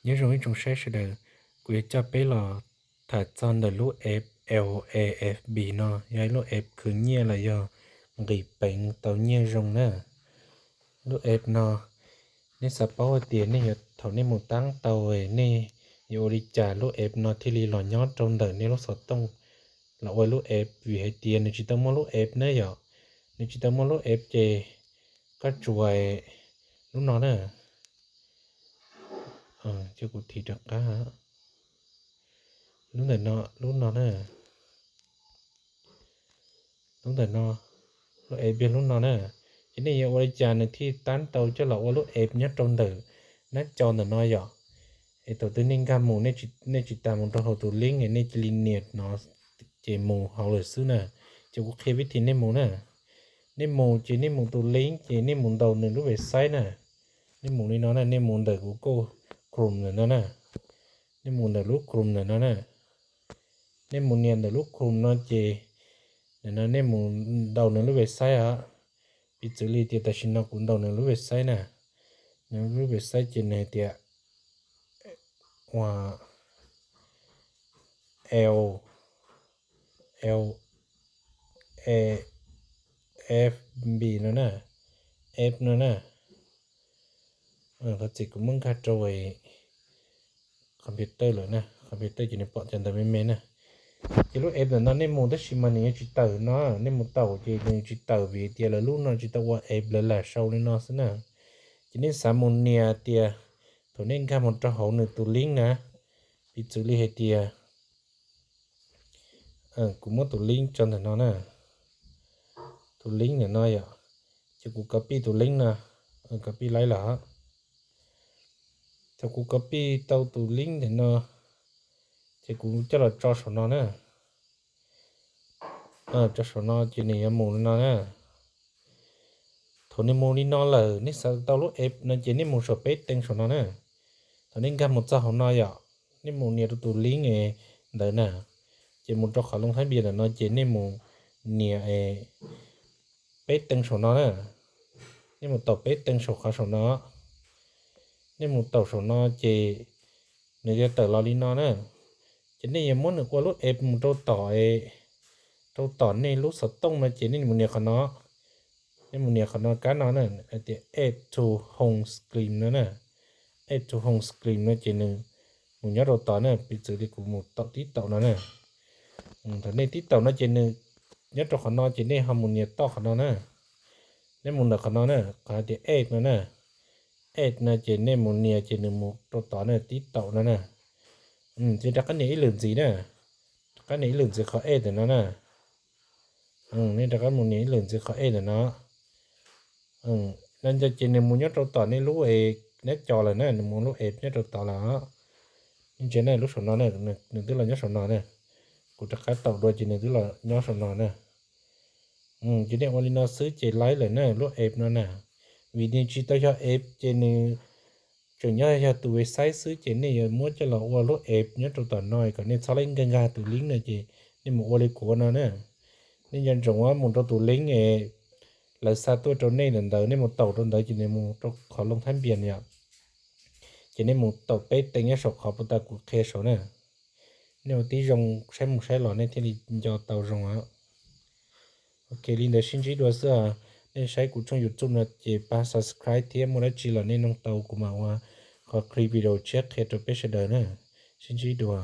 Nyob zoo ib tsoom saib sawv daws, kuv yuav coj peb los tham txog ntawm lub app L A F B no, yog ib lub app khwv nyiaj los yog nqis peev tau nyiaj zoo na. Lub app no, nej xav paub hais tias nej yuav, thaum nej mus tab tau, nej yuav ua li cas lub app no thiaj li los nyob rau ntawm nej lub xov tooj, los ua lub app, vim hais tias nws tsis tau muaj lub app na yom. Nws tsis tau muaj lub app ces koj tsuas lub no na. Ces kuv thim rov qab, lub ntawm no, lub no na, lub ntawm no, lub app yog lub no na. Ces nej yuav ua li cas nws thiaj tab tau coj los ua lub app nyob rau ntawm nab co ntawm no yom? Es thaum twg nej nkag mus, nej tsis tas mus rau hauv tus link es nej cia li nias no, ces mus hauv lawm xwb na. Ces kuv qhia vib thi nej mus na. Nej mus ces nej mus tus link ces nej mus ntaus nws lub website na. Nej mus li no na, nej mus ntawm kuv Google Chrome ntawm no na. Nej mus ntawm lub Chrome ntawm no na. Nej mus nias ntawm lub Chrome no ces, ntawm no nej mus ntaus nws lub website os. Piv txwv li tias tam sim no kuv ntaus nws lub website na. Nws lub website ces nws hais tias ua L, L A F B no na, app no na. Thov txim kuv muab nkag rau computer lawm na, computer ces nws pom cov ntawd me me na. Ces lub app ntawm no nej mus tab sis mas nws yuav tsis tawm no, nej mus taus ces nws tsis tawm vim tias lawv lub no tsis tau ua app, lawv lam sau li no xwb na. Ces nej xav mus nias tias, thaum nej nkag mus rau hauv nws tus link na, piv txwv li hais tias, kuv muab tus link tso ntawm no na, tus link ntawm no yom, ces kuv copy tus link no, copy laib los. Thaum kuv copy tau tus link ntawm no, ces kuv coj los tso saum no na. Tso saum no ces nws yuav mus li no na. Thaum nws mus li no lawm, nej xav tau lub app no ces nej mus saum peb teev saum no na. Thaum nej nkag mus txog hauv no yom, nej mus nias rau tus link ntawd na, ces mus rau qhov loo thaib npias ntawm no ces nej mus nias peb teev saum no na. Nej mus taus peb teev saum qhov saum no. Nej mus taus saum no ces nws yuav tawm los li no na. Ces nej yuav muab nws ua lub app mus rau tom, rau tom nej lub xov tooj no ces nej mus nias qhov no. Nej mus nias qhov no kab no na, hais tias add to home screen no na. Add to home screen no ces nws mus nyob rau tod na, piv txwv li kuv mus tib taum no na. Thaum nej tib taum no ces nws nyob rau qhov no ces nej ho mus nias toj qhov no na. Nej mus ntawm qhov no na, qhov hais tias add no na. Add no ces nej mus nias ces nws mus rau tod na, tib taum no na. Ces rov qab nias ib lwm ntxiv na. Rov qab nias ib lwm ntxiv qhov add ntawm no na. Nej rov qab mus nias ib lwm ntxiv qhov add ntawm no. No ces nws mus nyob rau tom nej lub, nab co lawm na, nws mus lub app nyob rau tod lawm. Nej ntsia na, lub saum no na, nws twb los nyob saum no na. Kuv rov qab taum dua ces nws twb los nyob saum no na. Ces nej ua li no xwb ces laib lawm na, lub app no na. Vim nws tsis tau yog app ces nws tseem nyob yog tus website xwb ces nej yuav muab coj los ua lub app nyob rau tom no kom nej txhob laib nkag nkag tus link no ces nej mus ua li kuv ua no na. Nej nco ntsoov mus rau tus link es lawv xa tuaj rau nej ntawm ntawd, nej mus taus rau ntawd ces nws mus rau qhov loo thaib npias yom. Ces nej mus taus peb teev nyob saum qhov puas tas kuv qhia saud na. Nej ua tib zoo saib mus saib los nej thiaj li nco tau zoo os. Ok, li ntawd sib ntsib dua xwb os. Nej saib kuv tshooj YouTube no ces pab subscribe thiab muaj dab tsi los nej noog tau kuv mam ua qhov clip video tshiab qhia rau peb sawv daws na. Sib ntsib dua.